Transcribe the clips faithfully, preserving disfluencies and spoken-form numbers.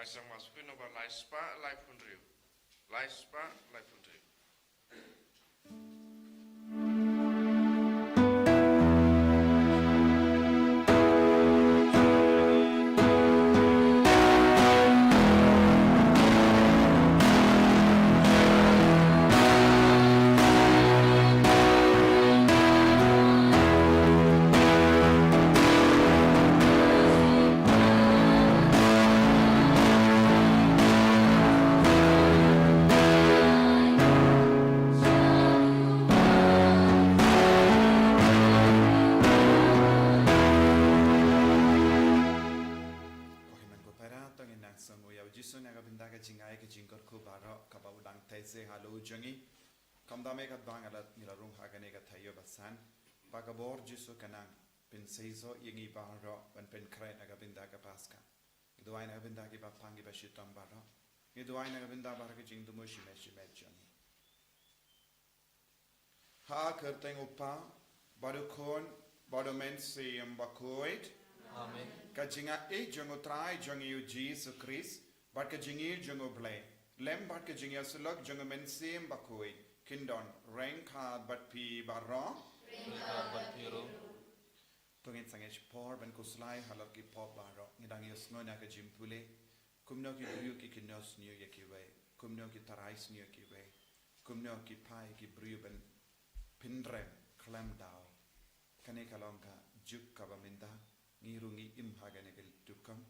Seng Mass Phi Number lai spah laiphew hynriew. Lai spah laiphew hynriew. Ko hynmen ko para, to ngin nang sngew ïa u Jisu na ka bynta ka jingai ka jingkyrkhu baroh kaba u dang theh seh halor jong ngi. Kumta me katba ngi la, ngi la rung ha kane ka taïew basan, ba ka bor Jisu kan nang pynseisoh ïa ngi baroh ban pynkhreh na ka bynta ka Paskha. Ngi duwai na ka bynta ki bapang ki bashitom baroh. Ngi duwai na ka bynta baroh ka jingthmu shimet shimet jong ngi. Ha ka kyrteng u Kpa, bad u Khun, bad u Mynsiem Bakhuid. Amen. Ka jingaiei jong u Trai jong ngi u Jisu Khrist, bad ka jingïeit jong u Blei, lem bad ka jingïasyllok jong u Mynsiem Bakhuid, kin don ryngkat bad phi baroh. Ryngkat bad phi ruh. To ngin sangeh shipor ban khuslai halor ki pop baroh. Ngi dang ïohsngew na ka jingpule kumno ki briew ki kynnoh sniew ïa kiwei, kumno ki tharai sniew ïa kiwei, kumno ki phai ki briew ban pynrem khlem daw. Kane ka long ka juk kaba mynta ngi ruh ngi im ha kane ka tukang,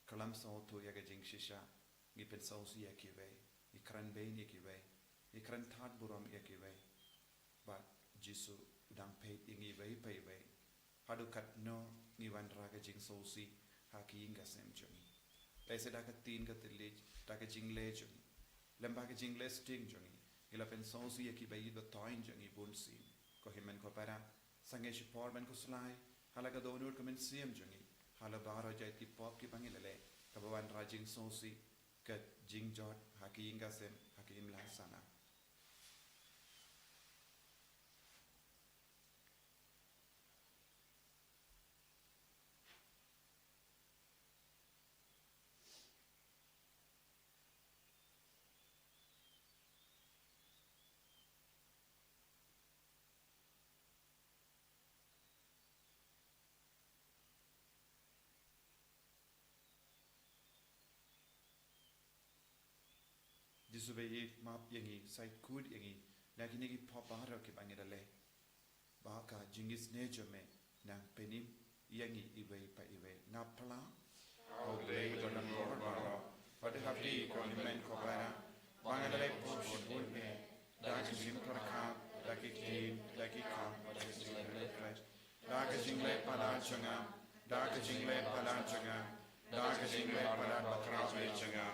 khlem sngewthuh ïa ka jingshisha, ngi pynsngewsih ïa kiwei, ngi kren bein ïa kiwei, ngi kren thad burom ïa kiwei. Bad Jisu u dang peit ïa ngi iwei pa iwei. Haduh katno ngi wanrah ka jingsngewsih ha ka ïing ka sem jong ngi. Lehse da ka ktien ka thylliej, da ka jingleh jong ngi, lem bad ka jingleh sting jong ngi, ngi la pynsngewsih ïa ki ba ïeit ba thoiñ jong ngi bun sien. Ko hynmen ko para, sangeh shipor ban khuslai halor ka dohnud ka mynsiem jong ngi halor baroh jait ki pop kiba ngi la leh, kaba wanrah jingsngewsih, ka jingjot ha ka ïing ka sem, ha ka imlang sahlang. Jisu ba ïeit, map ïa ngi, shait khuid ïa ngi na kine ki pop baroh kiba ngi la leh. Ba ka jingisynei jong me nang pynim ïa ngi iwei pa iwei. Ngap palat, ko Blei ba don bor baroh, bad ha phi ko hynmen ko para, ba nga la leh pop shibun eh, da ka jingpyrkhat, da ki ktien, da ki kam, da ka jingleh khlem. Da ka jingleh palat jong nga, da ka jingleh palat jong nga, da ka jingleh palat bakhraw jong nga.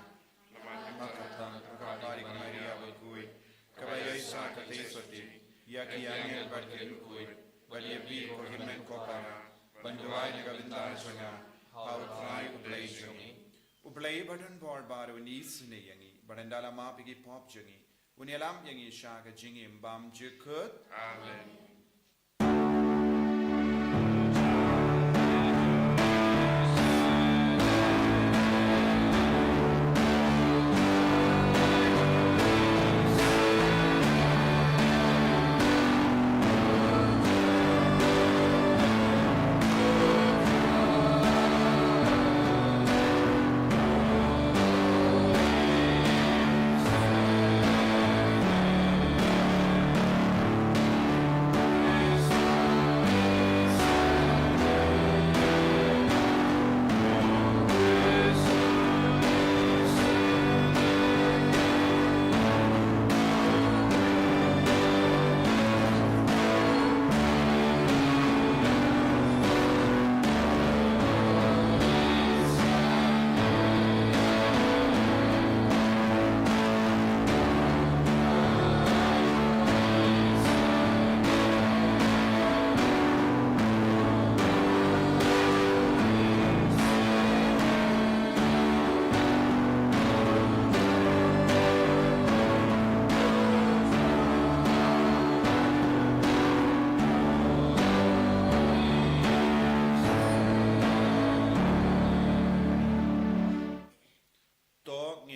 Namar kata, ka Bari ka Maria bakhuid, kaba ïohsngew kyrteng sotti ïa ki angel bad ki riewkhuid, bad ïa phi ko hynmen ko para, ban duwai na ka bynta jong nga ha u Trai u Blei jong ngi. U Blei ba don bor baroh un isynei ïa ngi, bad ynda la map ïa ki pop jong ngi, un ïalam ïa ngi sha ka jingim bymjukut. Amen.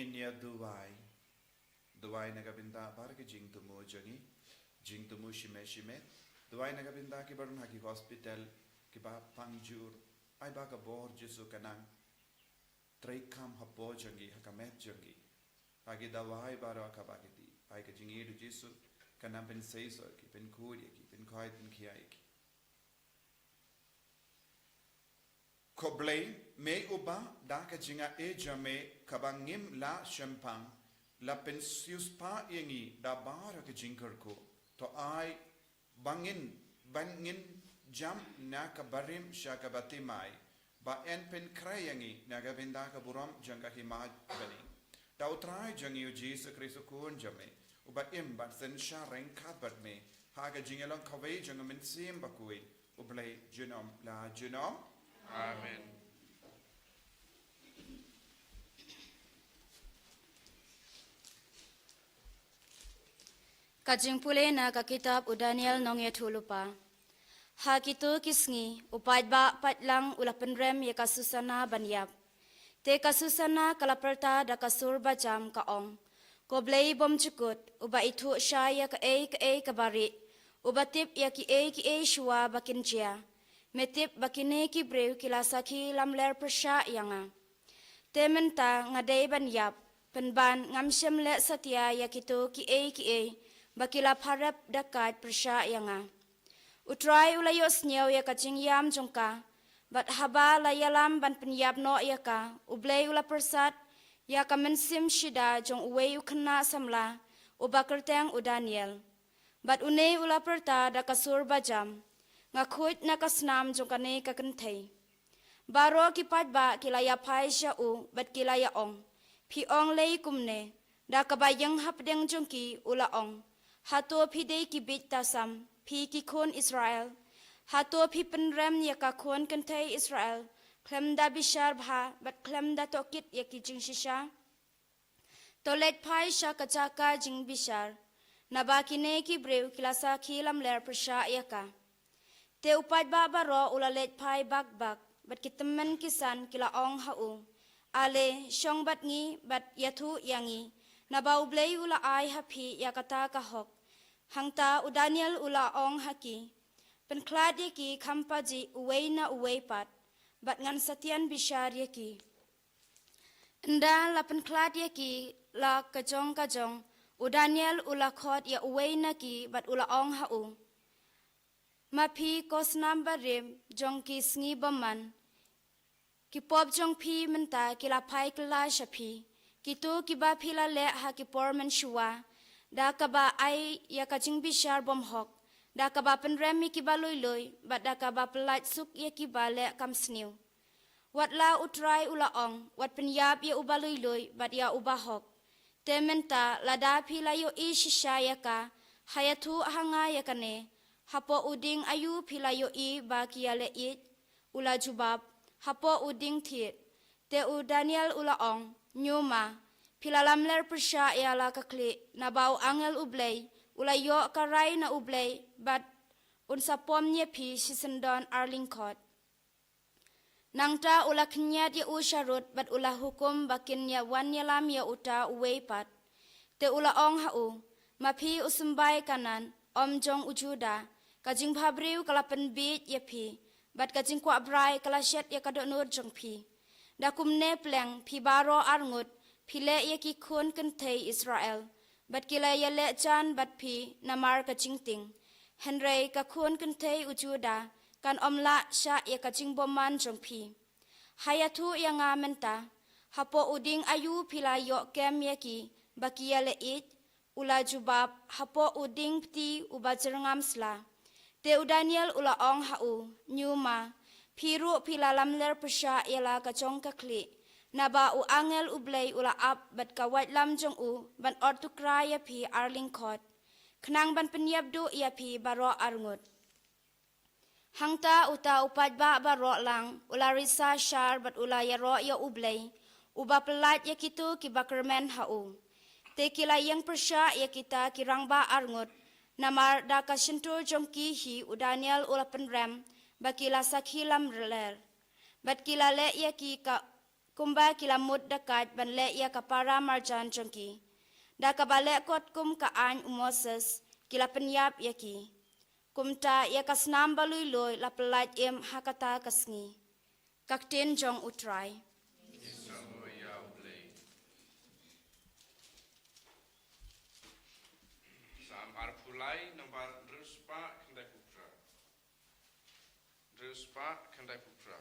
Ngin ïa duwai. Duwai na ka bynta baroh ki jingthmu jong ngi, jingthmu shimet shimet. Duwai na ka bynta ki barim ha ki hospital, ki ba pang jur. Ai ba ka bor Jisu kan nang treikam hapoh jong ngi, ha ka met jong ngi. Ha ki dawai baroh kaba ki dei. Ai ka jingïeit u Jisu kan nang pynseisoh ïa ki, pynkhuid ïa ki, pynkhwai pynkhiah ïa ki. Ko Blei, me uba da ka jingaiei jong me kaba ngim lah shemphang, la pynsiewspah ïa ngi da baroh ka jingkyrkhu. To ai ba ngin, ba ngin jam na ka barim sha kaba thymmai, ba yn pynkhreh ïa ngi na ka bynta ka burom jong ka hima baning. Da U Trai jong ngi U Jisu Khrist U Khun jong me, uba im bad synshar ryngkat bad me ha ka jingïalong kawei jong U Mynsiem Bakhuid, U Blei junom la junom. Amen. Ka jingpule na ka kitab u Daniel nongïathuhlypa. Ha kito ki sngi, u paidbah paidlang u la pynrem ïa ka Susana ban ïap. Te ka Susana ka la pyrta da ka sur bajam ka ong, Ko Blei bymjukut, uba ithuh shai ïa kaei kaei kaba rieh, uba tip ïa kiei kiei shuwa ba kin jia. Me tip ba kine ki briew ki la sakhi lamler pyrshah ïa nga. Te mynta nga dei ban ïap, pynban ngam shym leh satia ïa kito kiei kiei ba ki la pharep da kait pyrshah ïa nga. U Trai u la ïohsngew ïa ka jingïam jong ka, bad haba la ïalam ban pynïap noh ïa ka, U Blei u la pyrsad ïa ka mynsiem shida jong uwei u khynnah samla, uba kyrteng u Daniel. Bad une u la pyrta da ka sur bajam, Nga khuid na ka snam jong kane ka kynthei. Baroh ki paidbah ki la ïaphai sha u bad ki la ïa ong, Phi ong lei kumne? Da kaba ïeng hapdeng jong ki u la ong, Hato phi dei ki bieit tasam, phi ki khun Israel? Hato phi pynrem ïa ka khun kynthei Israel khlem da bishar bha bad khlem da tohkit ïa ki jingshisha? To leit phai sha ka jaka jingbishar, naba kine ki briew ki la sakhi lamler pyrshah ïa ka. Te u paidbah baroh u la leit phai bak bak, bad ki tymmen ki san ki la ong ha u, Ale, shong bad ngi bad ïathuh ïa ngi, naba U Blei u la ai ha phi ïa kata ka hok. Hangta u Daniel u la ong ha ki, Pynkhlad ïa ki kham pajih uwei na uwei pat, bad ngan sa tian bishar ïa ki. Ynda la pynkhlad ïa ki la ka jong ka jong, u Daniel u la khot ïa uwei na ki bad u la ong ha u, Ma phi ko snam barim jong ki sngi bymman, ki pop jong phi mynta ki la phai kylla sha phi. Kito kiba phi la leh ha ki por mynshuwa, da kaba ai ïa ka jingbishar bymhok, da kaba pynrem ïa kiba lui lui, bad da kaba pyllait suk ïa kiba leh kam sniew. Wat la U Trai u la ong, Wat pynïap ïa uba lui lui bad ïa uba hok. Te mynta lada phi la ïohi shisha ïa ka, ha ïathuh ha nga ïa kane, Hapoh u dieng aïu phi la ïohi ba ki ïaleh ïeit? U la jubab, Hapoh u dieng thied. Te u Daniel u la ong, Ñiuma, phi la lamler pyrshah ïa la ka khlieh, naba u angel U Blei u la ïoh ka rai na U Blei, bad un sa pom ïa phi shisyndon arlyngkot. Nangta u la khynñiat ïa u sharud bad u la hukum ba kin ïa wan ïalam ïa uta uwei pat. Te u la ong ha u, Ma phi u symbai Kanaan, ym jong u Juda, ka jingbhabriew ka la pynbiej ïa phi, bad ka jingkwah brai ka la shet ïa ka dohnud jong phi. Da kumne pleng phi baroh arngut phi leh ïa ki khun kynthei Israel, bad ki la ïaleh jan bad phi namar ka jingtieng. Hynrei ka khun kynthei u Juda kan ym lah shah ïa ka jingbymman jong phi. Ha ïathuh ïa nga mynta, hapoh u dieng aïu phi la ïoh kem ïa ki ba ki ïaleh ïeit? U la jubab, Hapoh u dieng pti uba jyrngam sla. Te u Daniel u la ong ha u, Ñiuma, phi ruh phi la lamler pyrshah ïa la ka jong ka khlieh, naba u angel U Blei u la ap bad ka waitlam jong u ban ot tukra ïa phi arlyngkot, khnang ban pynïap duh ïa phi baroh arngut. Hangta uta u paidbah baroh lang u la risa shar bad u la ïaroh ïa U Blei, uba pyllait ïa kito kiba kyrmen ha u. Te ki la ïeng pyrshah ïa kita ki rangbah arngut, namar da ka shyntur jong ki hi u Daniel u la pynrem ba ki la sakhi lamler. Bad ki la leh ïa ki ka kumba ki la mut da kait ban leh ïa ka para marjan jong ki. Da kaba leh kot kum ka aiñ u Moses, ki la pynïap ïa ki. Kumta ïa ka snam ba lui lui la pyllait im ha kata ka sngi. Ka ktien jong U Trai. Salm arphew lai, nambar hynriew spah khyndai phew phra. Hynriew spah khyndai phew phra.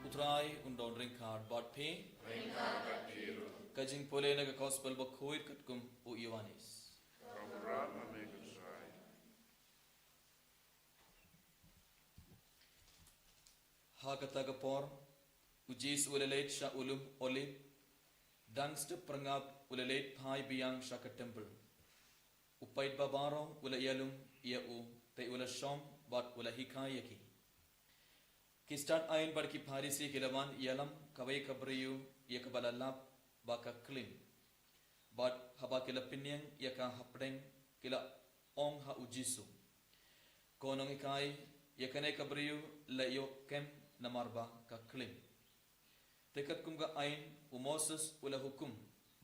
U Trai un don ryngkat bad phi. Ryngkat bad phi ruh. Ka jingpule na ka Gospel bakhuid katkum u Ïoannis. Ka burom ha me ko Trai. Ha kata ka por, u Jisu u la leit sha u lum Olib, dang step pyrngap u la leit phai biang sha ka templ. U paidbah baroh u la ïalum ïa u, te u la shong bad u la hikai ïa ki. Ki stad aiñ bad ki Pharisi ki la wan ïalam kawei ka briew ïa kaba la lap ba ka klim. Bad haba ki la pynïeng ïa ka hapdeng, ki la ong ha u Jisu, Ko Nonghikai, ïa kane ka briew la ïoh kem namar ba ka klim. Te katkum ka aiñ, u Moses u la hukum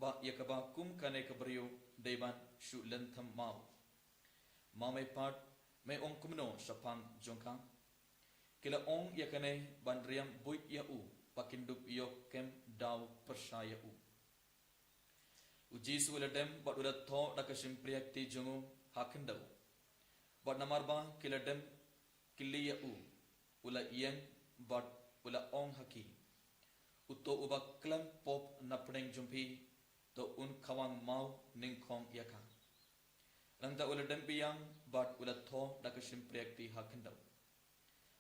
ba ïa kaba kum kane ka briew dei ban shu lynthem maw. Ma me pat, me ong kumno shaphang jong ka? Ki la ong ïa kane ban riam buit ïa u, ba kin dup ïoh kem daw pyrshah ïa u. U Jisu u la dem bad u la thoh da ka shympriahti jong u ha khyndew. Bad namar ba ki la dem kylli ïa u, u la ïeng bad u la ong ha ki, Uto uba khlem pop napdeng jong phi, to un khawang maw nyngkong ïa ka. Nangta u la dem biang bad u la thoh da ka shympriahti ha khyndew.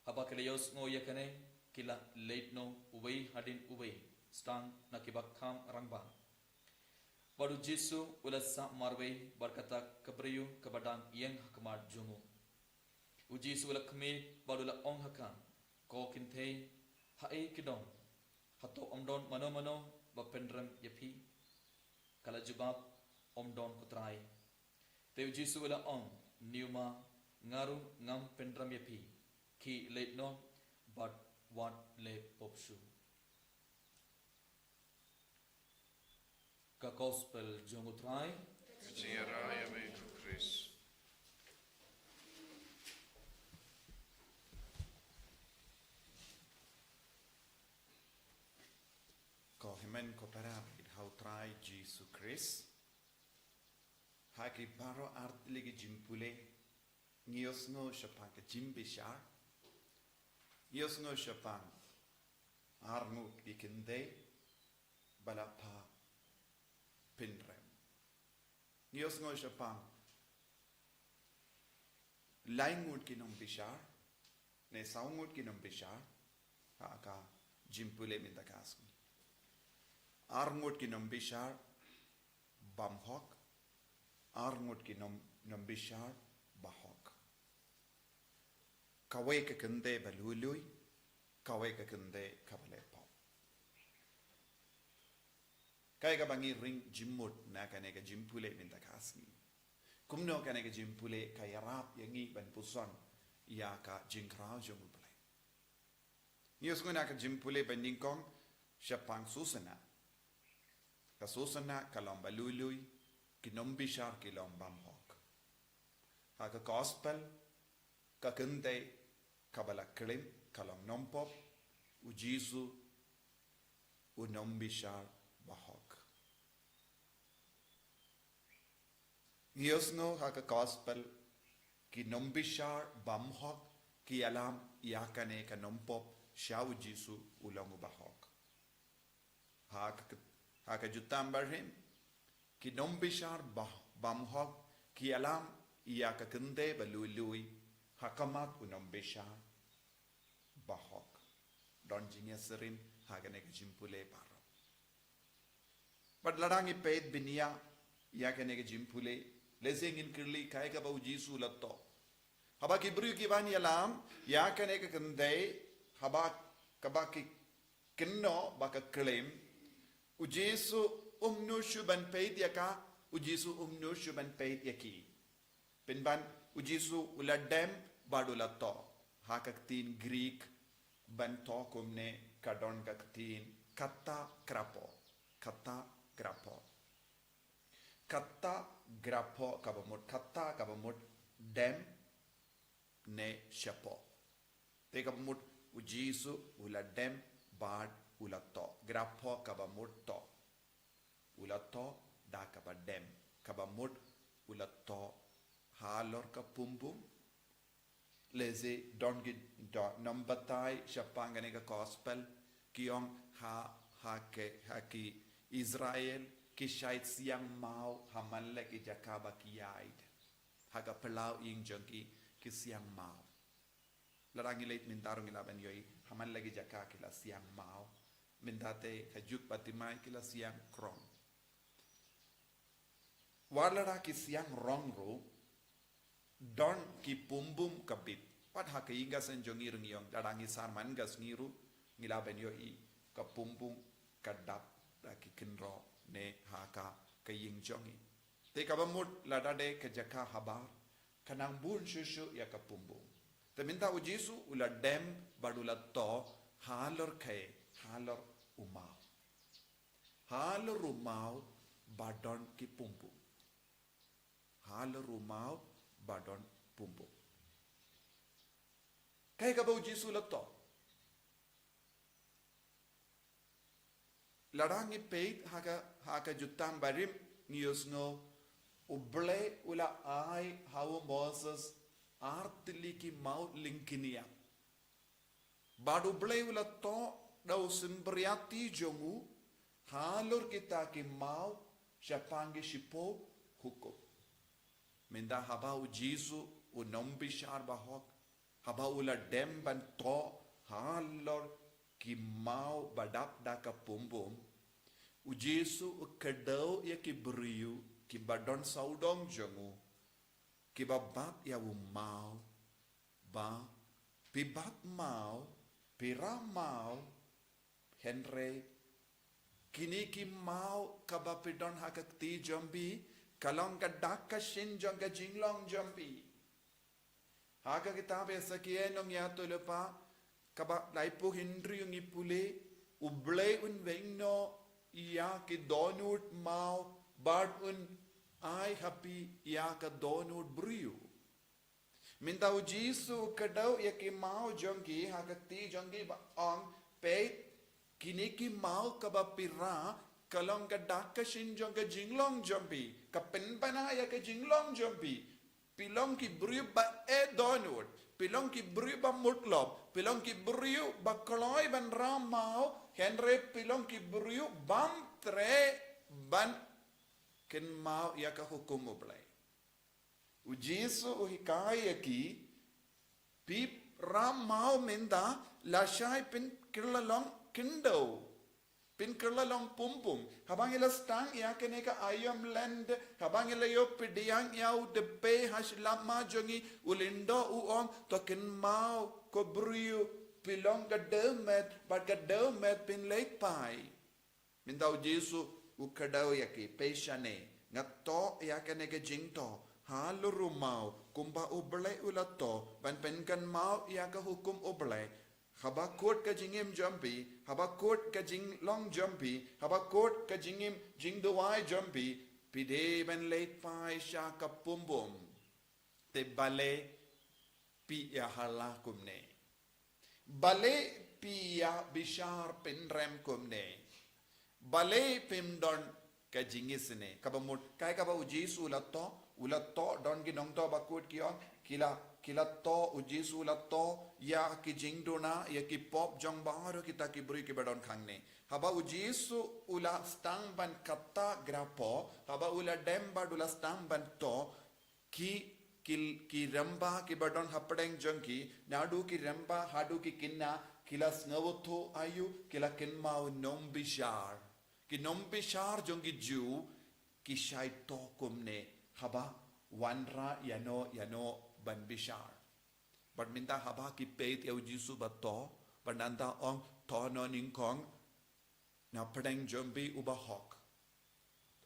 Haba ki la ïohsngew ïa kane, ki la leit noh uwei hadien uwei, sdang na kiba kham rangbah. Bad u Jisu u la sah marwei bad kata ka briew kaba dang ïeng ha khmat jong u. U Jisu u la khmih bad u la ong ha ka, Ko kynthei, haei ki don? Hato ym don mano mano ba pynrem ïa phi? Ka la jubab, Ym don, ko Trai. Te u Jisu u la ong, Niuma nga ruh ngam pynrem ïa phi. Khie leit noh bad wat leh pop shuh. Ka Gospel jong u Trai. Jingïarai ïa me ko Khrist. Ko hynmen ko para baieit ha u Trai Jisu Khrist. Ha ki baroh artylli ki jingpule, ngi ïohsngew shaphang ka jingbishar. Ngi ïohsngew shaphang arngut ki kynthei ba la phah pynrem. Ngi ïohsngew shaphang lai ngut ki nongbishar, ne saw ngut ki nongbishar, ha ka jingpule mynta ka sngi. Arngut ki nongbishar bymhok, arngut ki nom-, nongbishar bahok. Kawei ka kynthei ba lui lui, kawei ka kynthei kaba leh pop. Kaei kaba ngi ring jingmut na kane ka jingpule mynta ka sngi? Kumno kane ka jingpule ka ïarap ïa ngi ban puson ïa ka jingkhraw jong U Blei? Ngi ïohsngew na ka jingpule ba nyngkong shaphang Susanna. Ka Susanna ka long ba lui lui, ki nongbishar ki long bymhok. Ha ka Gospel, ka kynthei kaba la klim ka long nompop, u Jisu u nongbishar bahok. Ngi ïohsngew ha ka Gospel, ki nongbishar bymhok ki ïalam ïa kane ka nompop sha u Jisu u long u bahok. Ha ka, ha ka jutang barim, ki nongbishar ba, bymhok ki ïalam ïa ka kynthei ba lui lui ha khmat u nongbishar bahok. Don jingïasyriem ha kane ka jingpule baroh. Bad lada ngi peit bniah ïa kane ka jingpule, lehse ngin kylli kaei kaba u Jisu u la thoh. Haba ki briew ki ban ïalam ïa kane ka kynthei, haba kaba ki kynnoh ba ka klim, u Jisu um nud shuh ban peit ïa ka, u Jisu um nud shuh ban peit ïa ki. Pynban u Jisu u la dem bad u la thoh. Ha ka ktien Greek ban thoh kumne ka don ka ktien kata grapho. Kata grapho. Kata grapho kaba mut, kata kaba mut dem ne shapoh. Te kaba mut u Jisu u la dem bad u la thoh. Grapho kaba mut thoh. U la thoh da kaba dem. Kaba mut u la thoh halor ka pumbum. Lehse don ki, don, nongbatai shaphang kane ka Gospel ki ong ha, ha ki, ha ki Israel ki shait siang maw ha man la ki jaka ba ki ïaid. Ha ka phyllaw ïing jong ki ki siang maw. Lada ngi leit mynta ruh ngi lah ban ïohi ha man la ki jaka ki la siang maw. Mynta te ka juk ba thymmai ki la siang krong. Wat lada ki siang rong ruh, don ki pumbum ka bit. Wat ha ka ïing ka sem jong ngi ruh ngi ong, lada ngi sar man ka sngi ruh, ngi lah ban ïohi ka pumbum ka dap da ki kynroh ne ha ka, ka ïing jong ngi. Te kaba mut lada dei ka jaka habar, ka nang bun shuh shuh ïa ka pumbum. Te mynta u Jisu u la dem bad u la thoh halor kaei, halor u maw. Halor u maw ba don ki pumbum. Halor u maw ba don pumbum. Kaei kaba u Jisu u la thoh? Lada ngi peit ha ka, ha ka jutang barim ngi ïohsngew U Blei u la ai ha u Moses artylli ki maw lyngkniang. Bad U Blei u la thoh da u Synbariat jong u, halor kita ki maw shaphang ki shiphew hukum. Mynta haba u Jisu u nongbishar bahok, haba u la dem ban thoh halor ki maw ba dap da ka pumbum, u Jisu u kdew ïa ki briew kiba don sawdong jong u, kiba bat ïa u maw, ba, phi bat maw, phi rah maw, hynrei kine ki maw kaba phi don ha ka kti jong phi, ka long ka dak ka shin jong ka jinglong jong phi. Ha ka kitab Esekiel nongïathuhlypa kaba laiphew hynriew ngi pule, U Blei un weng noh ïa ki dohnud maw bad un ai ha phi ïa ka dohnud briew. Mynta u Jisu u kdew ïa ki maw jong ki ha ka kti jong ki bad ong, peit, kine ki maw kaba phi rah ka long ka dak ka shin jong ka jinglong jong phi, ka pynbna ïa ka jinglong jong phi. Phi long ki briew ba eh dohnud, phi long ki briew ba mutlop, phi long ki briew ba kloi ban rah maw, hynrei phi long ki briew bym treh ban kynmaw ïa ka hukum U Blei. U Jisu u hikai ïa ki, phi rah maw mynta, lashai phin kylla long khyndew, phin kylla long pumpum. Haba ngi la sdang ïa kane ka aïom lyndet, haba ngi la ïoh pdiang ïa u dpei ha shlama jong ngi, u lyngdoh u ong, to kynmaw ko briew, phi long ka dewmet bad ka dewmet phin leit phai. Mynta u Jisu u kdew ïa ki, peit shane, nga thoh ïa kane ka jingthoh halor u maw, kumba U Blei u la thoh, ban pynkynmaw ïa ka hukum U Blei. Haba kut ka jingim jong phi, haba kut ka jinglong jong phi, haba kut ka jingim jingduwai jong phi, phi dei ban leit phai sha ka pumbum. Te balei phi ïa hala kumne? Balei phi ïa bishar pynrem kumne? Balei phim don ka jingisynei? Kaba mut, kaei kaba u Jisu u la thoh, u la thoh, don ki nongthoh bakut ki ong, ki la, ki la thoh, u Jisu u la thoh ïa ki jingduna ïa ki pop jong baroh kita ki briew kiba don hangne. Haba u Jisu u la sdang ban kata grapo, haba u la dem bad u la sdang ban thoh, ki, ki, ki rymba kiba don hapdeng jong ki, naduh ki rymba haduh ki khynnah, ki la sngewthuh aïu, ki la kynmaw nongbishar. Ki nongbishar jong ki Jiw ki shait thoh kumne, haba wanrah ïano ïano ban bishar. Bad mynta haba ki peit ïa u Jisu ba thoh, bad nangta ong, thoh noh nyngkong napdeng jong phi u bahok.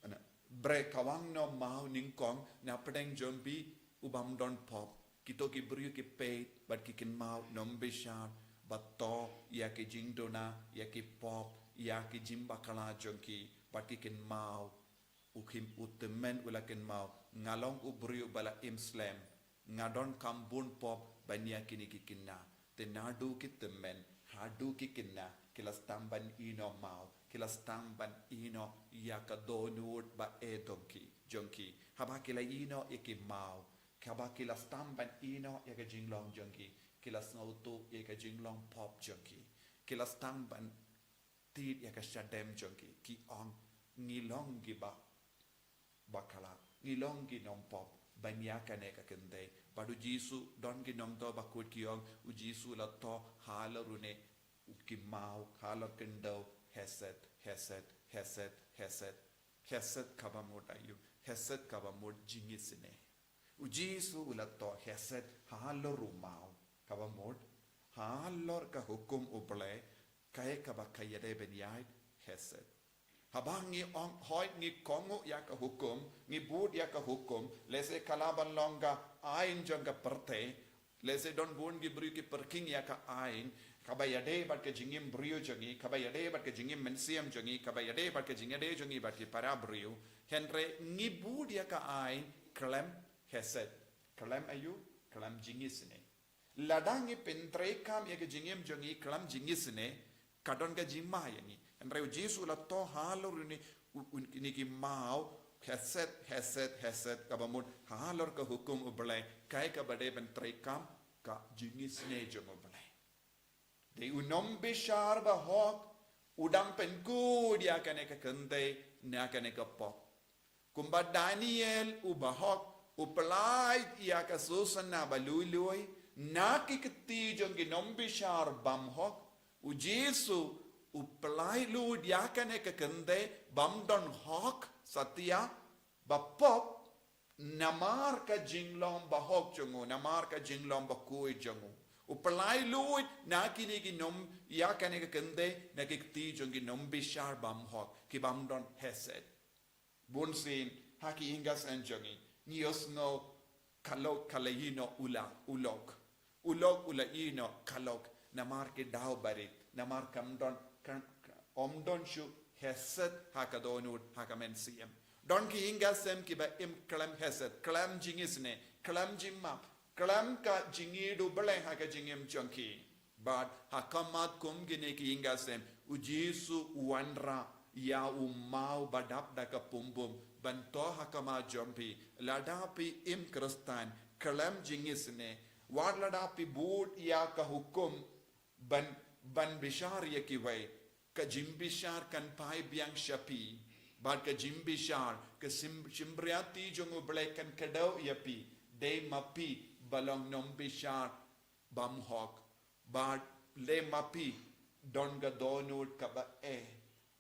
Ana, bret, kawang noh maw nyngkong napdeng jong phi u bym don pop. Kito ki briew ki peit bad ki kynmaw nongbishar ba thoh ïa ki jingduna, ïa ki pop, ïa ki jingbakla jong ki, bad ki kynmaw, u khim, u tymmen u la kynmaw, nga long u briew ba la im slem, nga donkam bun pop ban ïa kine ki khynnah. Te naduh ki tymmen haduh ki khynnah ki la sdang ban ïehnoh maw, ki la sdang ban ïehnoh ïa ka dohnud ba eh jong ki, jong ki. Haba ki la ïehnoh ïa ki maw, haba ki la sdang ban ïehnoh ïa ka jinglong jong ki, ki la sngewthuh ïa ka jinglong pop jong ki. Ki la sdang ban tied ïa ka shadem jong ki, ki ong, ngi long kiba bakla, ngi long ki nongpop ban ïa kane ka kynthei. Bad u Jisu, don ki nongthoh bakut ki ong, u Jisu u la thoh halor une, u, ki maw, halor khyndew, hesed, hesed, hesed, hesed. Hesed kaba mut aïu, hesed kaba mut jingisynei. U Jisu u la thoh hesed halor u maw, kaba mut halor ka hukum U Blei, kaei kaba ka ïadei ban ïaid, hesed. Haba ngi ong, hooid, ngi kohnguh ïa ka hukum, ngi bud ïa ka hukum, lehse ka lah ban long ka aiñ jong ka pyrthei, lehse don bun ki briew ki pyrkhing ïa ka aiñ, kaba ïadei bad ka jingim briew jong ngi, kaba ïadei bad ka jingim mynsiem jong ngi, kaba ïadei bad ka jingïadei jong ngi bad ki para briew. Hynrei ngi bud ïa ka aiñ khlem hesed. Khlem aïu, khlem jingisynei. Lada ngi pyntreikam ïa ka jingim jong ngi khlem jingisynei, ka don ka jingma ïa ngi. Hynrei u Jisu u la thoh halor une, u, u, kine ki maw, hesed, hesed, hesed, kaba mut halor ka hukum U Blei, kaei kaba dei ban treikam, ka jingisynei jong U Blei. Dei u nongbishar bahok, u dang pynkut ïa kane ka kynthei na kane ka pop. Kumba Daniel u bahok, u pynlait ïa ka sosana ba lui lui, na ki kti jong ki nongbishar bymhok, U Jisu u pynlait lut ïa kane ka kynthei bym don hok satia ba pop, namar ka jinglong bahok jong u, namar ka jinglong bakhuid jong u. U pynlait lut na kine ki nong, ïa kane ka kynthei na ki kti jong ki nongbishar bymhok, ki bym don hesed. Bunsien ha ki ïing ki sem jong ngi, ngi ïohsngew ka lok ka la ïehnoh u la, u lok. U lok u la ïehnoh ka lok, namar ki daw barit, namar kam don, kam, ym don shuh hesed ha ka dohnud, ha ka mynsiem. Don ki ïing ki sem kiba im khlem hesed, khlem jingisynei, khlem jingmap, khlem ka jingïeit u Blei ha ka jingim jong ki. Bad ha khmat kum kine ki ïing ki sem, u Jisu u wanrah ïa u maw ba dap da ka pumpum, ban thoh ha khmat jong phi, lada phi im Khristan, khlem jingisynei, wat lada phi bud ïa ka hukum ban, ban bishar ïa kiwei, ka jingbishar kan phai biang sha phi, bad ka jingbishar, ka shim, shympriahti jong u Blei kan kdew ïa phi, dei ma phi ba long nongbishar bymhok, bad dei ma phi don ka dohnud kaba eh,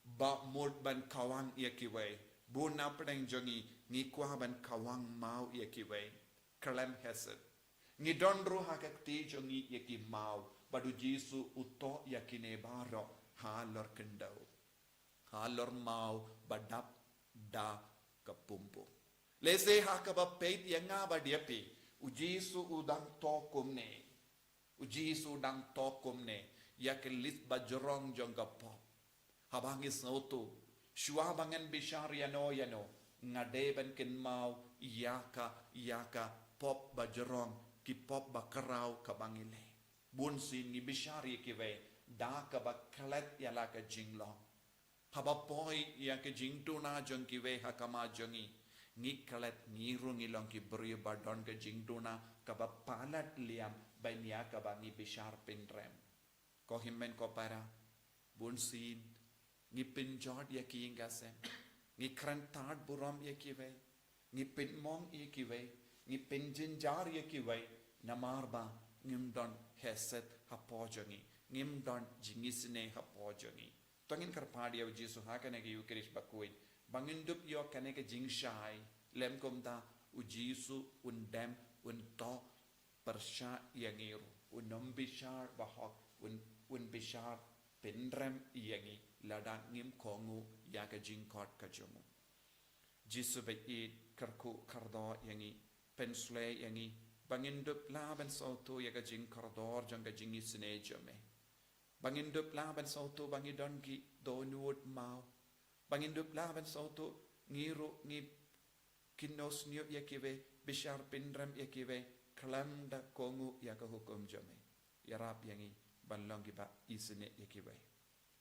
ba mut ban khawang ïa kiwei. Bun na pdeng jong ngi, ngi kwah ban khawang maw ïa kiwei, khlem hesed. Ngi don ruh ha ka kti jong ngi ïa ki maw, bad u Jisu u thoh ïa kine baroh halor khyndew, halor maw ba dap da ka pumpum. Lehse ha kaba peit ïa nga bad ïa phi, u Jisu u dang thoh kumne. U Jisu u dang thoh kumne ïa ka list bajrong jong ka pop. Haba ngi sngewthuh, shuwa ba ngan bishar ïano ïano, nga dei ban kynmaw ïa ka, ïa ka pop bajrong, ki pop bakhraw kaba ngi leh. Bunsien ngi bishar ïa kiwei da kaba klet ïa la ka jinglong. Haba poi ïa ka jingduna jong kiwei ha khmat jong ngi, ngi klet, ngi ruh ngi long ki briew ba don ka jingduna kaba palat liam ban ïa kaba ngi bishar pynrem. Ko hynmen ko para, bunsien ngi pynjot ïa ki ïing ki sem, ngi kren tad burom ïa kiwei, ngi pynmong ïa kiwei, ngi pynjynjar ïa kiwei, namar ba ngim don hesed hapoh jong ngi, ngim don jingisynei hapoh jong ngi. To ngin kyrpad ïa u Jisu ha kane ka Ïukharist bakhuid, ba ngin dup ïoh kane ka jingshai, lem kumta u Jisu un dem, un thoh pyrshah ïa ngi ruh, un ym bishar bahok, un, un bishar pynrem ïa ngi, lada ngim kohnguh ïa ka jingkhot ka jong u. Jisu baieit, kyrkhu kyrdoh ïa ngi, pynshlei ïa ngi, ba ngin dup lah ban sngewthuh ïa ka jingkordor jong ka jingisynei jong me. Ba ngin dup lah ban sngewthuh ba ngi don ki dohnud maw. Ba ngin dup lah ban sngewthuh ngi ruh ngi kynnoh sniew ïa kiwei, bishar pynrem ïa kiwei, khlem da kohnguh ïa ka hukum jong me. Ïarap ïa ngi ban long kiba isynei ïa kiwei.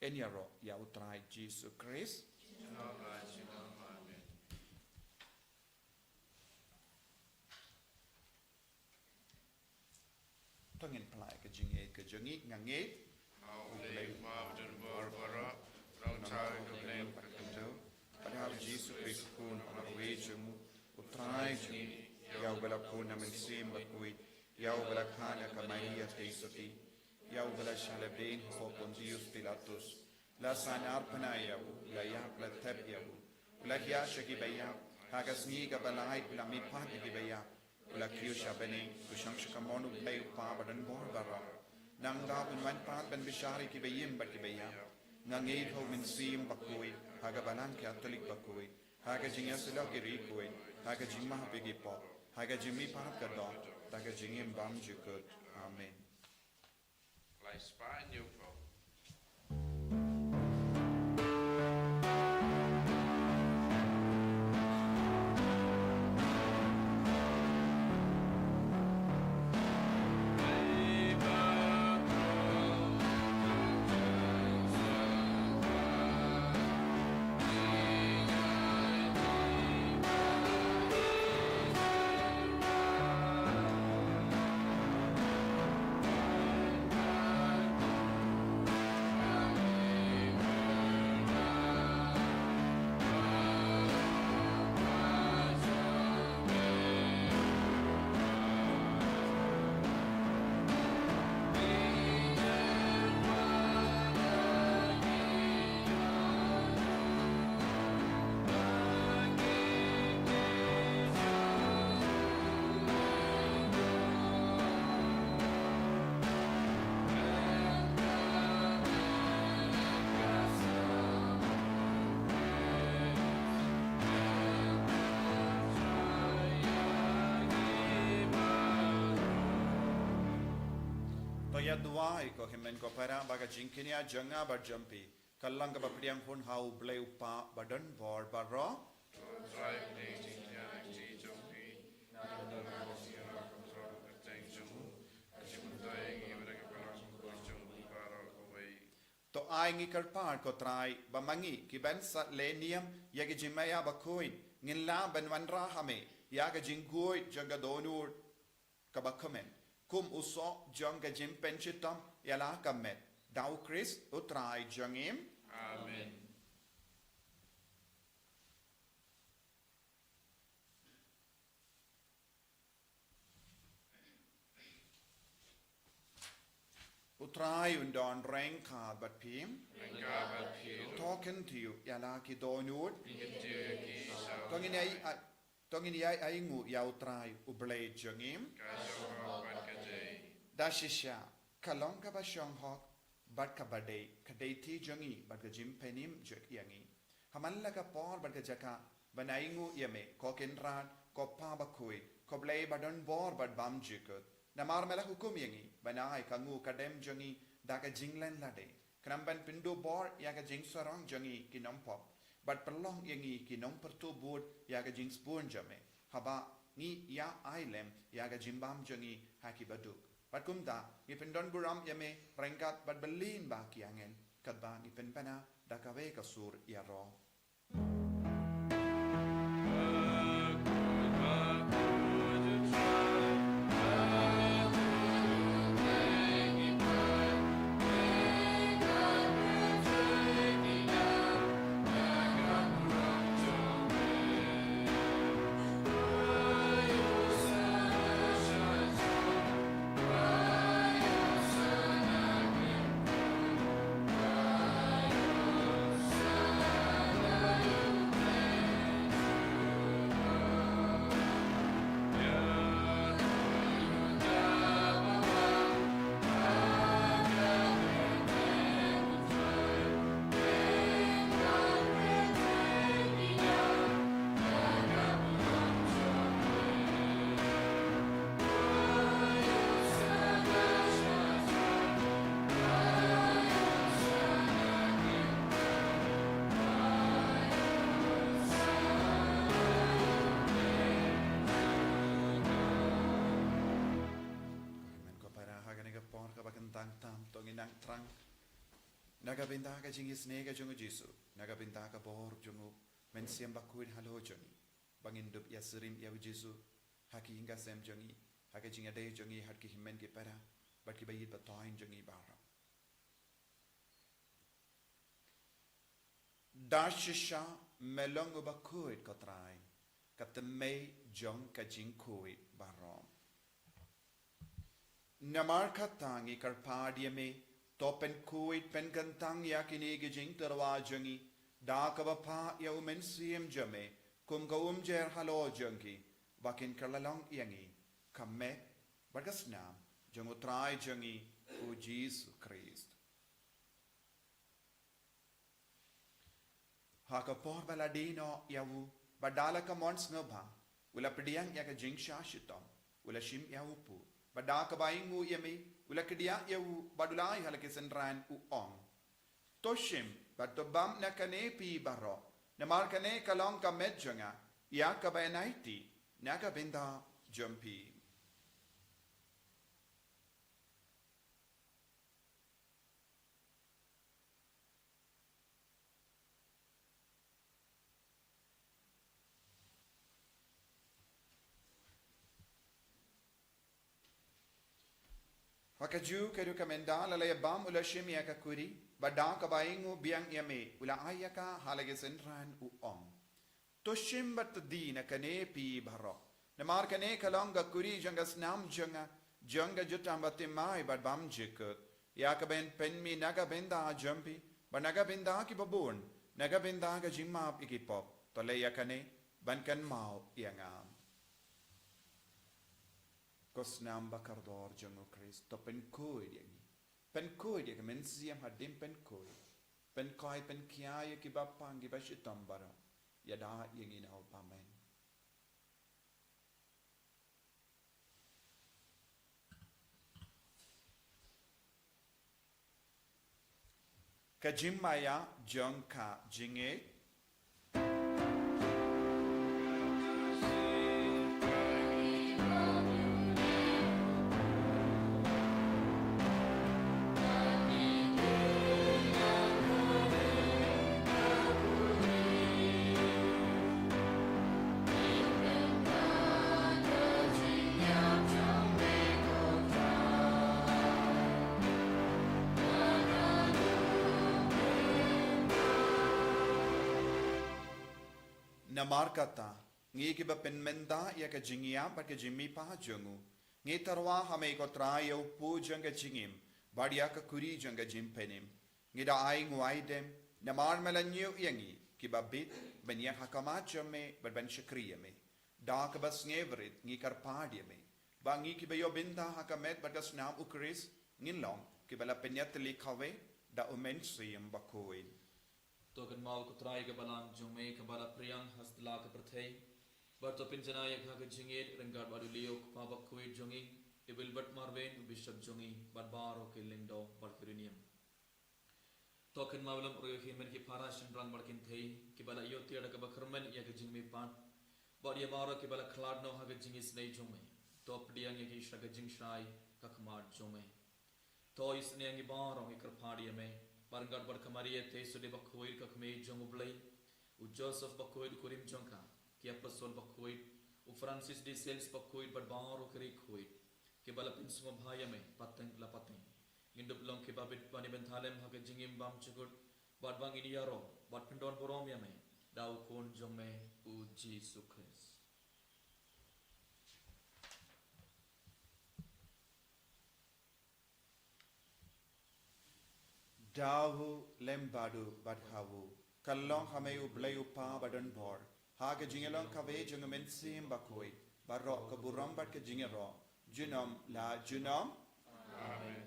Yn ïaroh ïa u Trai Jisu Khrist. To ngin pynlait ka jingngeit ka jong ngi, nga ngeit. Ha U Blei u Kpa badonbor baroh, u Nongthaw ka kynthei, bad ha U Jisu Khrist u Khun u marwei jong u, u Trai jong ngi, ïa uba la pun na Mynsiem Bakhuid, ïa uba la kha na ka Maria Theisotti, ïa uba la shah lehbeiñ hapoh Pontius Pilatus, la saiñarphna ïa u, la ïap, la thep ïa u, u la hiar sha kiba ïap, ha ka sngi kaba lai u la mihpat ïa kiba ïap, u la kiew sha bneng, u shong sha kamon U Blei U Kpa badonbor baroh. Nangta un wan pat ban bishar ïa kiba im bad kiba ïap. Nga ngeit ha U Mynsiem Bakhuid, ha ka Balang Katholik bakhuid, ha ka jingïasyllok ki riewkhuid, ha ka jingmap ïa ki pop, ha ka jingmihpat ka doh, da ka jingim bymjukut. Amen. Duwai ko hynmen ko para ba ka jingkñia jong nga bad jong phi ka long kaba pdiang hun ha U Blei U Kpa badonbor baroh. To ai ngi kyrpad ko Trai ba ma ngi ki ban sa leh niam ïa ki jingmaïa bakhuid ngin lah ban wanrah ha me ïa ka jingkhuid jong ka dohnud kaba kmen kum u soh jong ka jingpynshitom ïa la ka met. Da U Khrist U Trai jong ngi. Amen. U Trai un don ryngkat bad phi. Ryngkat bad phi. To kyntiew ïa la ki dohnud. Kyntiew ïa ki sha. To ngin ïa To ngin ïa ainguh ïa U Trai U Blei jong ngi. Ka shong hok bad ka dei. Da shisha ka long kaba shong hok bad kaba dei ka dei ti jong ngi bad ka jingpynim jong ïa ngi. Ha man la ka por bad ka jaka ban ainguh ïa me ko Kynrad ko Pa bakhuid ko Blei badonbor bad bymjukut. Namar me la hukum ïa ngi ban ai ka nguh ka dem jong ngi da ka jinglen lade. Khnang ban pynduh bor ïa ka jingsarong jong ngi ki nongpop bad pynlong ïa ngi ki nongpyrtuh bud ïa ka jingsbun jong me haba ngi ïa ai lem ïa ka jingbam jong ngi ha ki baduk. Bad kumta ngi pyndon burom ïa me ryngkat bad bad lem bad ki angel katba ngi pynbna da kawei ka sur ïaroh. Ko hynmen ko para, ha kane ka por kaba kyntang tam to ngin nang thrang na ka bynta ka jingisynei ka jong u Jisu, na ka bynta ka bor jong u Mynsiem Bakhuid halor jong ngi, ba ngin dup ïasyriem ïa u Jisu ha ki ïing ki sem jong ngi, ha ka jingïadei jong ngi ha ki hynmen ki para bad ki baïeit bathoiñ jong ngi baroh. Da shisha me long u bakhuid ko Trai, ka tymmen jong ka jingkhuid baroh. Namar kata ngi kyrpad ïa me, to pynkhuid pynkyntang ïa kine ki jingtyrwa jong ngi da kaba phah ïa u Mynsiem jong me kum ka umjer halor jong ki, ba kin kylla long ïa ngi ka met bad ka snam jong u Trai jong ngi u Jisu Khrist. Ha ka por ba la die noh ïa u, bad da la ka mon sngewbha, u la pdiang ïa ka jingshah shitom, u la shim ïa u pud, bad da kaba ainguh ïa me, u la kdiah ïa u, bad u la ai ha la ki synran u ong: To shim bad to bam na kane phi baroh, namar kane ka long ka met jong nga, ïa kaba yn aiti na ka bynta jong phi. Ha kajuh ka rukom ynda la ïa bam u la shim ïa ka kuri, bad da kaba ainguh biang ïa me u la ai ïa ka ha la ki synran u ong: To shim bad to die na kane phi baroh, namar kane ka long ka kuri jong ka snam jong nga, jong ka jutang bathymmai bad bymjukut, ïa kaba yn pynmih na ka bynta jong phi bad na ka bynta ki babun, na ka bynta ka jingmap ïa ki pop. To leh ïa kane ban kynmaw ïa nga. Ko snam bakordor jong u Khrist, to pynkhuid ïa ngi. Pynkhuid ïa ka mynsiem hadien pynkhuid. Pynkhuid, pynkhia ïa ki bapang ki bashitom baroh. Ïada ïa ngi noh. Amen. Ka jingmaïa jong ka jingngeit. Namar kata, ngi kiba pynmynta ïa ka jingïap bad ka jingmihpat jong u, ngi tyrwa ha me ko Trai ïa u puh jong ka jingim bad ïa ka kuri jong ka jingpynim. Ngi da ai nguaidem namar me la ñiew ïa ngi kiba bit ban ïeng ha khmat jong me bad ban shakri ïa me. Da kaba sngewrit ngi kyrpad ïa me ba ngi kiba ïoh bynta ha ka met bad ka snam u Khrist ngin long kiba la pynïatylli kawei da u Mynsiem Bakhuid. To kynmaw ko Trai ka balang jong me kaba la pdiang ha sla ka pyrthei, bad to pynjanai ïa ka ha ka jingïeit ryngkat bad u Leo u kpa bakhuid jong ngi, i Wilbert Marwein u bishop jong ngi, bad baroh ki lyngdoh bad ki riewniam. To kynmaw lem ruh ïa ki hynmen ki para shynrang bad kynthei kiba la ïoh tiar da kaba kyrmen ïa ka jingmihpat, bad ïa baroh kiba la khlad noh ha ka jingisynei jong me. To pdiang ïa ki sha ka jingshai ka khmat jong me. To isynei ïa ngi baroh, ngi kyrpad ïa me, bad ryngkat bad ka Maria Theisotti bakhuid ka kmie jong u Blei, u Joseph bakhuid u kurim jong ka, ki apostol bakhuid, u Francis de Sales bakhuid bad baroh ki riewkhuid kiba la pynsngewbha ïa me pateng la pateng. Ngin dup long kiba bit ban ïa bynta lem ha ka jingim bymjukut, bad ba ngin ïaroh bad pyndonburom ïa me da u Khun jong me u Jisu Khrist. Da u, lem bad u, bad ha u, ka long ha me u Blei u Kpa badonbor, ha ka jingïalong kawei jong u Mynsiem Bakhuid, baroh ka burom bad ka jingïaroh junom la junom. Amen.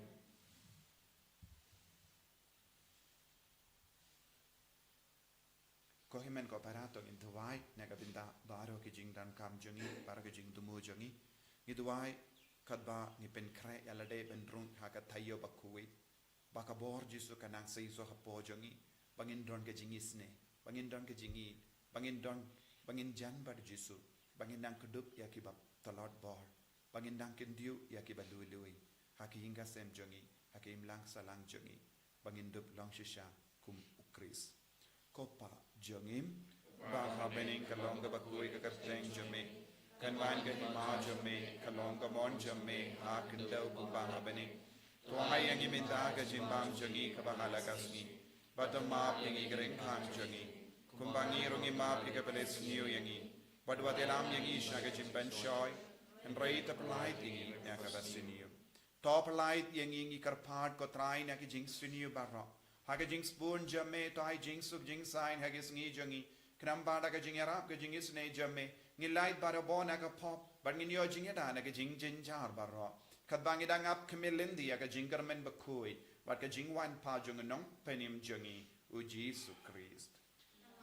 Ko hynmen ko para, to ngin duwai na ka bynta baroh ki jingdonkam jong ngi, baroh ki jingthmu jong ngi. Ngi duwai katba ngi pynkhreh ïa lade ban rung ha ka taïew bakhuid, ba ka bor Jisu kan nang sa ïasoh hapoh jong ngi, ba ngin don ka jingisynei, ba ngin don ka jingïeit, ba ngin don, ba ngin jan bad u Jisu, ba ngin nang kdup ïa kiba tlot bor, ba ngin nang kyntiew ïa kiba lui lui ha ki ïing ki sem jong ngi, ha ki imlang sahlang jong ngi, ba ngin dup long shisha kum u Khrist. Ko Pa jong ngi ba ha bneng, ka long kaba khuid ka kyrteng jong me, kan wan ka hima jong me, ka long ka mon jong me ha khyndew kumba ha bneng. To ai ïa ngi mynta ka jingbam jong ngi kaba ha la ka sngi, bad to map ïa ngi ki ryngkang jong ngi, kumba ngi ruh ngi map ïa kiba la sniew ïa ngi, bad wat ïalam ïa ngi sha ka jingpynshoi, hynrei to pyllait ïa ngi na kaba sniew. To pyllait ïa ngi, ngi kyrpad ko Trai, na ki jingsniew baroh. Ha ka jingsbun jong me to ai jingsuk jingsaiñ ha ki sngi jong ngi, khnang ba da ka jingïarap ka jingisynei jong me, ngin lait barabor na ka pop, bad ngin ïoh jingïada na ka jingjynjar baroh, katba ngi dang ap khmih lynti ïa ka jingkyrmen bakhuid bad ka jingwan pat jong u Nongpynim jong ngi, u Jisu Khrist.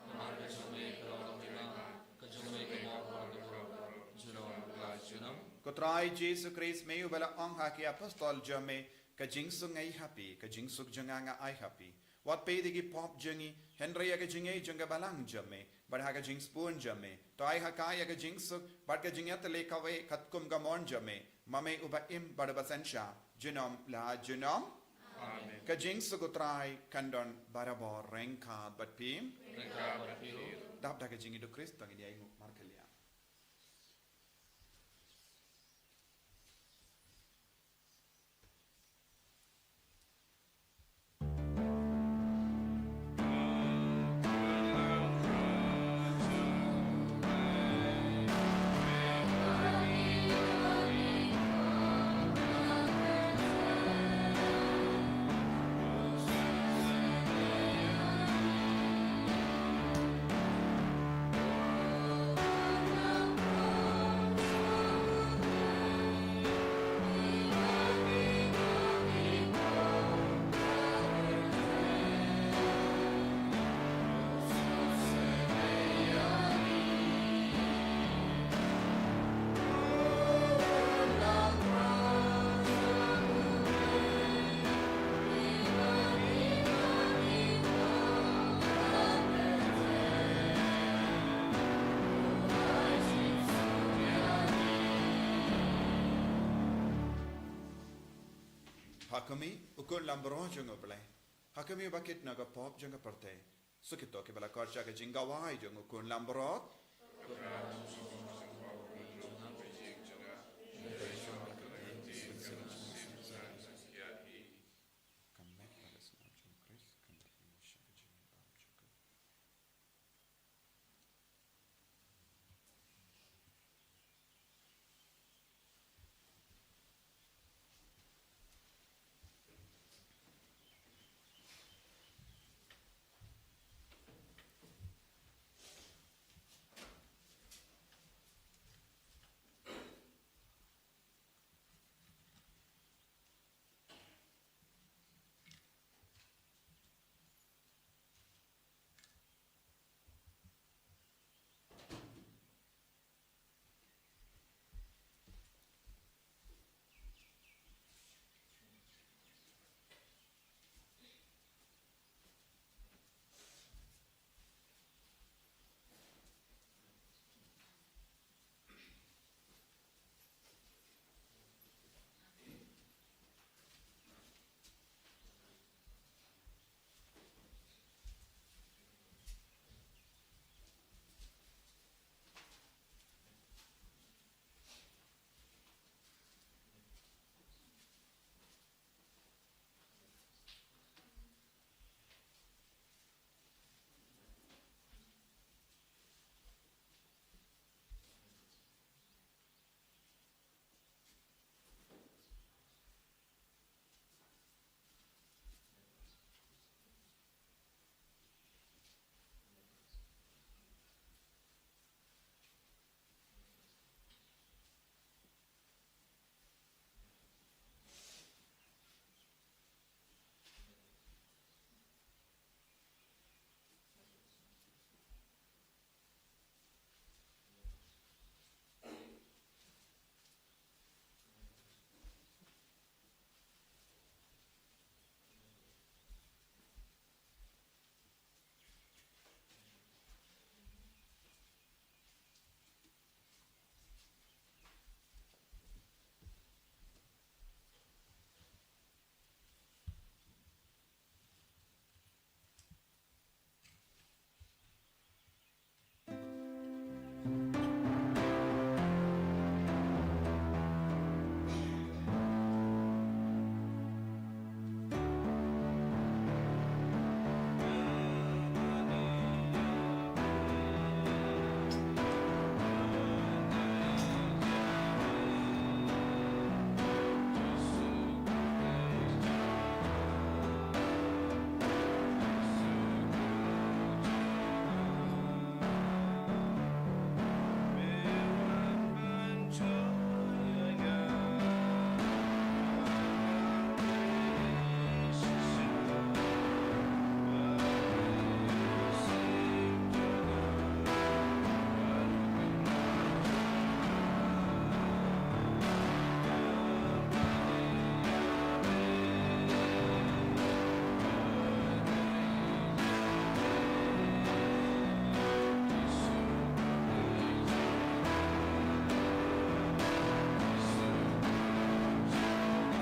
Namar ka jong me ka long ka hima, ka jong me ka bor, ka bor, junom la junom. Ko Trai Jisu Khrist, me uba la ong ha ki apostol jong me, ka jingsuk nga ai ha phi, ka jingsuk jong nga nga ai ha phi. Wat peit ïa ki pop jong ngi, hynrei ïa ka jingngeit jong ka balang jong me, bad ha ka jingsbun jong me to ai ha ka ïa ka jingsuk bad ka jingïatylli kawei katkum ka mon jong me, ma me uba im bad uba synshar junom la junom. Amen. Ka jingsuk u Trai kan don barabor ryngkat bad phi. Ryngkat bad phi ruh. Dap da ka jingïeit u Khrist to ngin ïa ainguh markylliang. A kmie, u khun lambrot jong U Blei, ha kmie ba kit na ka pop jong ka pyrthei. Sa kito kiba la khot sha ka jingkawei jong u khun lambrot.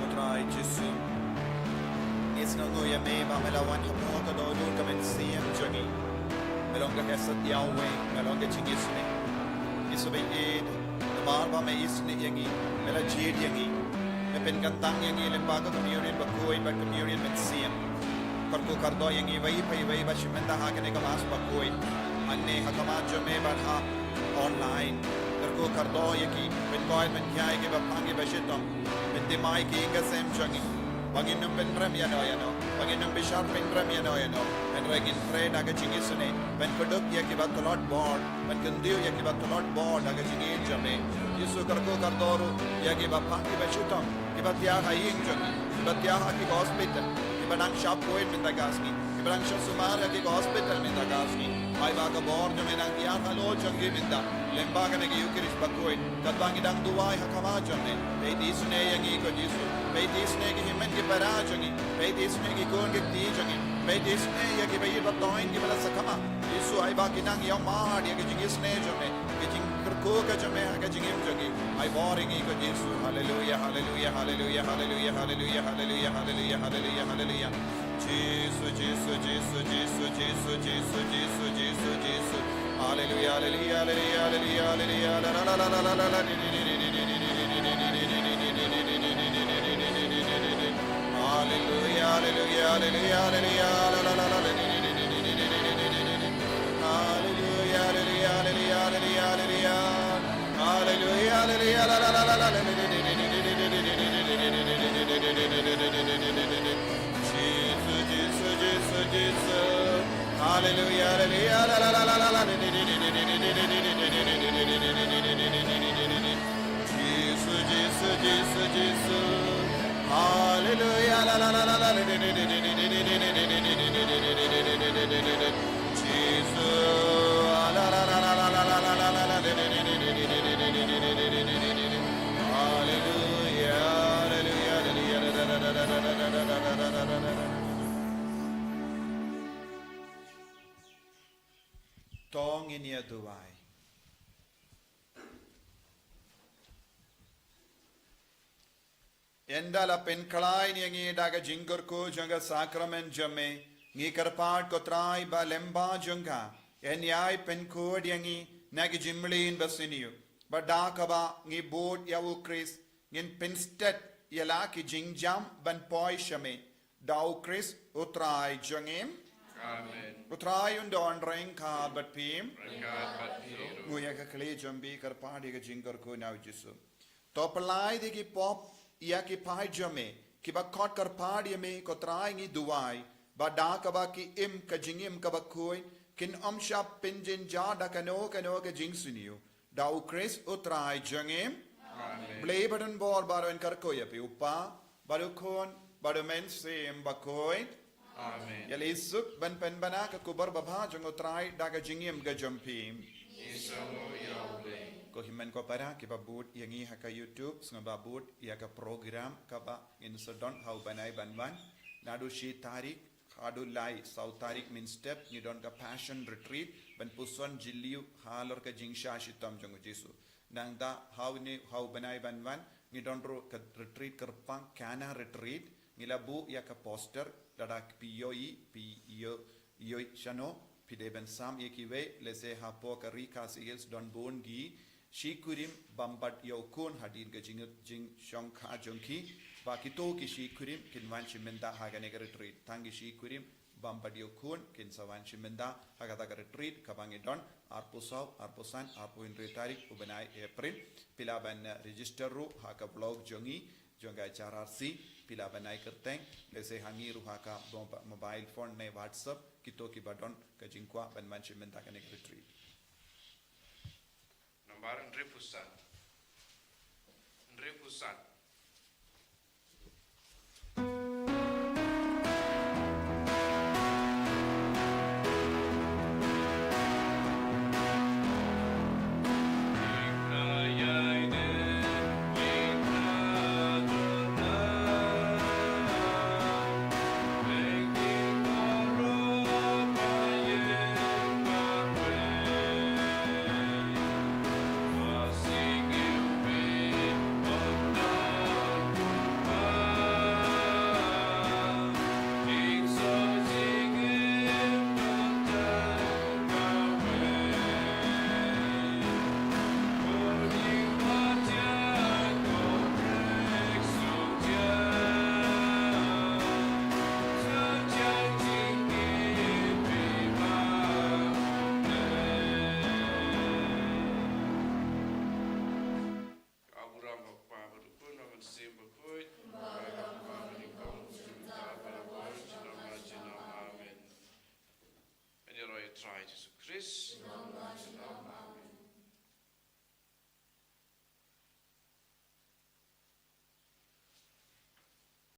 Ko Trai Jisu, ngi sngewnguh ïa me ba me la wan hapoh ka dohnud ka mynsiem jong ngi. Me long ka hesed ïa u wei, me long ka jingisynei. Jisu ba ïeit, namar ba me isynei ïa ngi, me la jied ïa ngi. Me pynkyntang ïa ngi lyngba ka Komunion Bakhuid bad Komunion Mynsiem. Kyrkhu kyrdoh ïa ngi iwei pa iwei ba shim mynta ha kane ka Mass Bakhuid, hangne ha khmat jong me bad ha online. Kyrkhu kyrdoh ïa ki, pynkoit pynkhia ïa ki ba phang ki ba shitom. Pynthymmai ki ïing ki sem jong ngi, ba ngin ym pynrem ïano ïano, ba ngin ym bishar pynrem ïano ïano. Hynrei ngin trei da ka jingisynei, pynkhuid ïa ki ba tlot bor, pynkyndit ïa ki ba tlot bor da ka jingïeit jong me. Jisu, kyrkhu kyrdoh ruh ïa ki ba phang ki ba shitom, ki ba thiah ha ïing jong ngi, ki ba thiah ha ki hospital, ki ba nang shah poi mynta ka sngi, ki ba nang shah sumar ha ki hospital mynta ka sngi. Ai ba ka bor jong me nang thiah halor jong ki mynta lyngba kane ka Eucharist Bakhuid. Katba ngi dang duwai ha khmat jong me, peit isynei ïa ngi ko Jisu. Peit isynei ki hynmen ki para jong ngi, peit isynei ki khun ki kti jong ngi, peit isynei ïa ki ba ïeit ba toiñ ki ba la sakma. Jisu, ai ba ki nang ïohmad ïa ka jingisynei jong me, ka jingkyrkhu Ko ka jong me ha ka jingim jong ngi. Ai bor ïa ngi ko Jisu. Haleluya, haleluya, haleluya, haleluya, haleluya, haleluya, haleluya, haleluya, haleluya. Jisu, Jisu, Jisu, Jisu, Jisu, Jisu, Jisu, Jisu, Jisu. Haleluya, haleluya, haleluya, haleluya, haleluya. La, la, la, la, la, la, la. Haleluya, haleluya, haleluya, haleluya, haleluya. La, la, la, la, la. Haleluya, haleluya, haleluya, haleluya, haleluya. Haleluya, haleluya, la, la, la, la, la. Jisu, Jisu, Jisu, Jisu. Haleluya, haleluya, la, la, la, la, la, la. Jisu, Jisu, Jisu, Jisu. Haleluya, la, la, la, la, la. Jisu, la, la, la, la, la. Haleluya, haleluya, haleluya. To ngin ïa duwai. Ynda la pynkhlaiñ ïa ngi da ka jingkyrkhu jong ka sakramen jong me, ngi kyrpad ko Trai ba lyngba jong ka yn ïai pynkhuid ïa ngi na ki jingmlien basniew, ba da kaba ngi bud ïa u Khrist ngin pynstet ïa la ki jingjam ban poi sha me. Da u Khrist u Trai jong ngi. Amen. U Trai un don ryngkat bad phi. Ryngkat bad phi ruh. Nguh ïa ka khlieh jong phi, kyrpad ïa ka jingkyrkhu na u Jisu. To pyllait ïa ki pop ïa ki paid jong me, kiba khot kyrpad ïa me ko Trai, ngi duwai ba da kaba ki im ka jingim kaba khuid, kin ym shah pynjynjar da kano kano ka jingsniew. Da u Khrist u Trai jong ngi. Amen. Blei ba don bor baroh yn kyrkhu ïa phi, u Kpa bad u Khun bad u Mynsiem Bakhuid. Amen. Ïa la ïa suk ban pynbna ka khubor babha jong u Trai da ka jingim ka jong phi. Ngi sngewnguh ïa u Blei. Ko hynmen ko para kiba bud ïa ngi ha ka YouTube, sngewbha bud ïa ka program kaba ngin sa don ha u bnai ban wan. Naduh shi tarik haduh lai saw tarik mynstep ngi don ka Passion Retreat ban puson jylliew halor ka jingshah shitom jong u Jisu. Nangta ha une, ha u bnai ban wan ngi don ruh ka retreat kyrpang, Cana Retreat. Ngi la buh ïa ka poster, lada phi ïohi, phi ïoh, ïohi shano, phi dei ban sam ïa kiwei, lehse hapoh ka Ri Khasi Hills don bun ki shi kurim bam bad ïa u khun hadien ka jing, jingshongkha jong ki. Ba kito ki shi kurim kin wan shi mynta ha kane ka retreat. Tang ki shi kurim bam bad ïa u khun kin sa wan shi mynta ha kata ka retreat kaba ngi don arphew saw, arphew san, arphew hynriew tarik u bnai April. Phi lah ban, eh, register ruh ha ka blog jong ngi, jong ka H R R C, phi lah ban ai kyrteng, lehse ha ngi ruh ha ka mo-, mobile phone ne WhatsApp, kito kiba don ka jingkwah ban wan shi mynta kane ka retreat. Nambar hynriewphew san. Hynriewphew san.